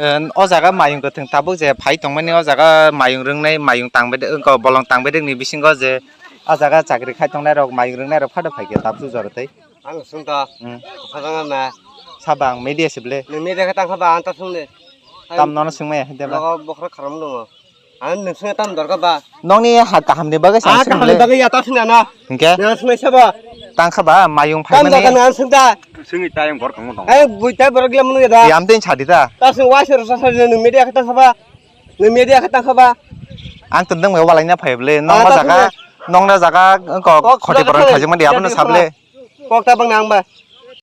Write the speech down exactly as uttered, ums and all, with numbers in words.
O jaga mayung kwthwng tabuk je phai tongmani, o jaga mayung rwngnai, mayung tangbai de-, wngkha bolong tangbai de ni bisingo je a jaga chakri khai tongnai rok, mayung rwngnai rok phado phaikhe tabuk jora tei. Ang swngkha. Hmm. Khajang na. Saba ang media se ble. Nwng media khe tangkha ba ang ta swngde. Tam nono swngmaya hai de ba. Nogo bokhra kharam dongo. Ang nwng swngya tam dorkar ba. Nongni ha kaham ni bagwi sa swng le. Ah, kaham ni bagwi ya ta swngya na. Hingke? Nwng swngmai saba. Tangkha ba mayung tam phaimani. Tam jaga nwng swngda. Swngwi tayong bor tongmo tong. Eh, bui tai borok lam nung ya da. Yam tin chadi ta. Ta swng wai sero sa sa nwng media khe tangkha ba. Nwng media khe tangkha ba. Ang tundang me walai na phai ble. Nong ah, ma ta jaga, swngya. Nong na jaga ko kok khoti suda borok khe thajima di ya abno di sable. Kok ta bang nang ba.